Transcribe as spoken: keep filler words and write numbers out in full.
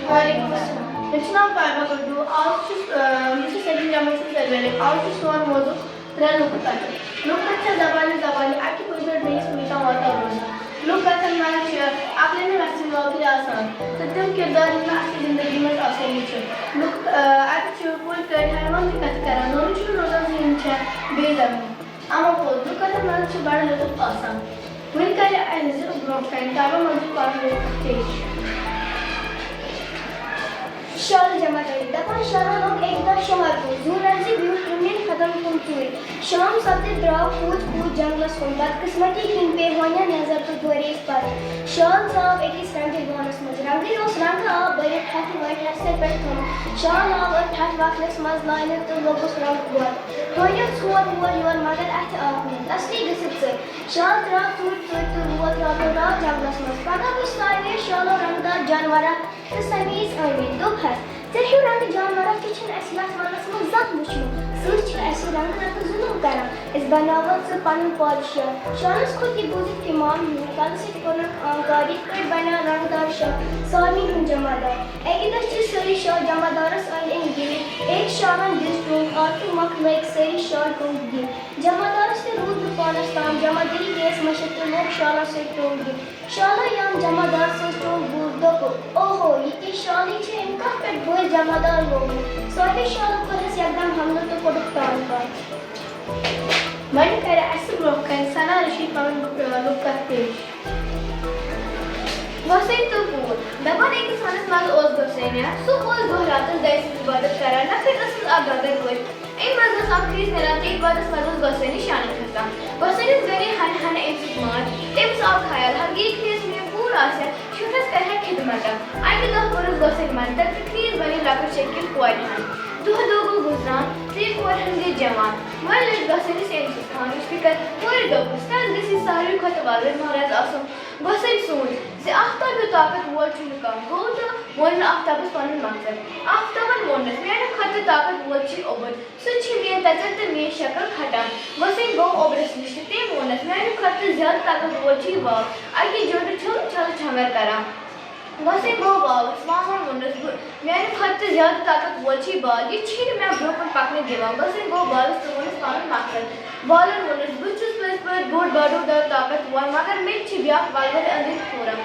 وعلیکم السلام۔ مےٚ چھُ ناو طیبہ گڈو۔ آز چھُ، آ، بہٕ چھُس سیکنڈ جمٲژ ہُنٛد طٲلبہِ علم۔ آز چھُ سون موضوع ترٛےٚ لُکہٕ کتھٕ۔ لُکہٕ کتھٕ چھےٚ زبانہِ زبانہِ اکہِ پُیہِ پٮ۪ٹھ بیٚیِس پُیہِ تام واتان روزان۔ لُکہٕ کتھن منٛز چھِ عقلہِ ہٕنٛدۍ رژھِ واقعہٕ آسان تہٕ تِم کردار، یِم نہٕ اصلی زندگی منٛز آسٲنی چھِ۔ لُکھ، آ، اتہِ چھِ کُلۍ کٔٹۍ حیوان تہِ کتھٕ کران۔ نوٚرٕ چھُنہٕ روزان زِ یِم چھےٚ بیٚیہِ زبٲنۍ۔ اما پوٚز، لُکن منٛز چھُ بڑٕ لطف آسان۔ وۄنۍ کرِ اَسہِ برٛونٛہہ کنہِ طیبہ منظور پنُن لطف پیش۔ شال جمع کٔرِتھ۔ دپان شالن لوٚگ اکہِ دۄہ شہر کُن۔ زوٗ لرزِ بیوٗٹھ رُمِن ختم کُن ژوٗرِ۔ شام سپدِتھ درٛاو کوٗچ کوٗچ جنگلس کُن۔ بدقسمتی کِنۍ پیٚیہِ ہونٮ۪ن نظر تہٕ دوریس پتھ۔ شال ژاو أکِس رنٛگہٕ بانس منٛز۔ رنٛگٕے اوس رنٛگہٕ آب بٔرِتھ ہتھٕ وٲٹھۍ رسے پٮ۪ٹھ تھوٚمُت۔ شال آو أتھۍ ٹھٹھ وکھلِس منٛز لٲنِتھ تہٕ لوٚگُس رنٛگ گۄڈ۔ ہٲنیو ژھور ہور یور مگر اتھِ آکھ نہٕ۔ تسلی گٔژھِتھ ژٔلۍ۔ شال درٛاو ژوٗرِ ژوٗرِ تہٕ ووت راتو راتھ جنگلس منٛز۔ پگاہ وُچھ ساروِیو شالو رنٛگدار جانورا تہٕ سمیٖز ٲمِتۍ۔ دوٚپہس، "ژےٚ ہیوٗ رنٛگہٕ جانورا تہِ چھُنہٕ اَسہِ یَتھ وَنَس منٛز زانٛہہ وُچھمُت۔ سٕہہ چھِ اَسہِ رنٛگہٕ نَتہٕ ظُلُم کران۔ أسۍ بناوَتھ ژٕ پنُن پادشاہ۔" شالس کھوٚت یہِ بوٗزِتھ کِمام ہیوٗ۔ کلہٕ سۭتۍ کوٚرنکھ آنکار، یِتھ پٲٹھۍ بنیٛاو رنٛگدار شاہ سارنٕے ہُنٛد جمعدار۔ اَکی دۄہ چھِ سٲری شاہ جمعدارس أنٛدۍ أنٛدۍ گِرِتھ۔ أکۍ شالن دِژ ٹوٚنٛگ اکھ تہٕ مۄکلٲوِکھ سٲری شاہ ٹوٚنٛگ دِتھ۔ جمعدارس تہِ روٗد نہٕ پانس تام، جمع دِلی گٔیَس مٔشِتھ تہٕ لوٚگ شالن سۭتۍ ٹوٚنٛگ دِتھ۔ شالو یِم جمعدار سٕنٛز ٹوٚنٛگ بوٗزِتھ دوٚپُکھ، "اوہو، یہِ کیٛاہ شالٕے چھےٚ، أمۍ کتھ پٮ۪ٹھ بٔلۍ جمعدار لوگمُت؟" سٲری شالو کوٚرہَس یکدم حملہٕ تہٕ کوٚڑُکھ تان پان۔ وۄنۍ کرِ اَسہِ برٛونٛہہ کنہِ ثنا رشید پنُن، آ، لُکھ کتھ پیش۔ گۄسٲنۍ تہٕ کوٗر۔ دپان أکِس ونس منٛز اوس گۄسٲنیا۔ سُہ اوس دۄہ راتس دَیہِ سٕنٛز عبادت کران، نکھٕ ٲسٕس اکھ گگر پٲٹھۍ۔ اَمہِ منٛز ٲس اکھ خیٖس نیران تہٕ ییٚتہِ واتس منٛز اوس گۄسٲنِس شانن کھسان۔ گۄسٲنِس گٔے ہنہِ ہنہِ اَمہِ سۭتۍ مات۔ تٔمِس آو خیال، ہرگاہ یہِ خیٖس میٛٲنۍ کوٗر آسہِ ہا، شُرس کرِ ہا خدمت۔ اَکہِ دۄہ کوٚرُس گۄسٲنۍ منتر تہٕ خیٖس بنے لۄکٕٹ شکیٖل کورِ ہن۔ دۄہ دۄہ گوٚو گُزران تہٕ یہِ کورِ ہن گٔے جوان۔ وۄنۍ لٔج گۄسٲنِس أمۍ سٕنٛز خانٕچ فِکر۔ کورِ دوٚپُس، "ژٕ حظ گٔژھی ساروٕے کھۄتہٕ وۄلرِ مہراز آسُن۔" گۄسٲنۍ سوٗنٛچ زِ آفتاب ہیوٗ طاقت وول چھُنہٕ کانٛہہ۔ گوٚو تہٕ ووٚن نہٕ آفتابس پنُن مقصد۔ آفتابن ووٚننس، "میٛانہِ کھۄتہٕ طاقت وول چھُے اوٚبُد۔ سُہ چھُ میٛٲنۍ تژر تہٕ میٛٲنۍ شکل کھٹان۔" گۄسٲنۍ گوٚو اوٚبرس نِش تہٕ تٔمۍ ووٚننس، "میٛانہِ کھۄتہٕ تہٕ زیادٕ طاقت وول چھُے واو، اَکہِ جوٚنڈٕ چھُل چھلہٕ چھۄنٛگر کران۔" گۄسٲنۍ گوٚو واوس، واوَن ووٚننس، "بہٕ، میٛانہِ کھۄتہٕ تہٕ زیادٕ طاقت وول چھُے بال، یہِ چھُے نہٕ مےٚ برٛونٛہہ کُن پکنہٕ دِوان۔" گۄسٲنۍ گوٚو بالس تہٕ ووٚننس پنُن مقصد۔ بالن ووٚننس، "بہٕ چھُس پٔزۍ پٲٹھۍ بوٚڑ بڈوٗدار طاقت وول، مگر مےٚ تہِ چھِ بیٛاکھ ولوَلہٕ أنٛدرۍ پھوران۔"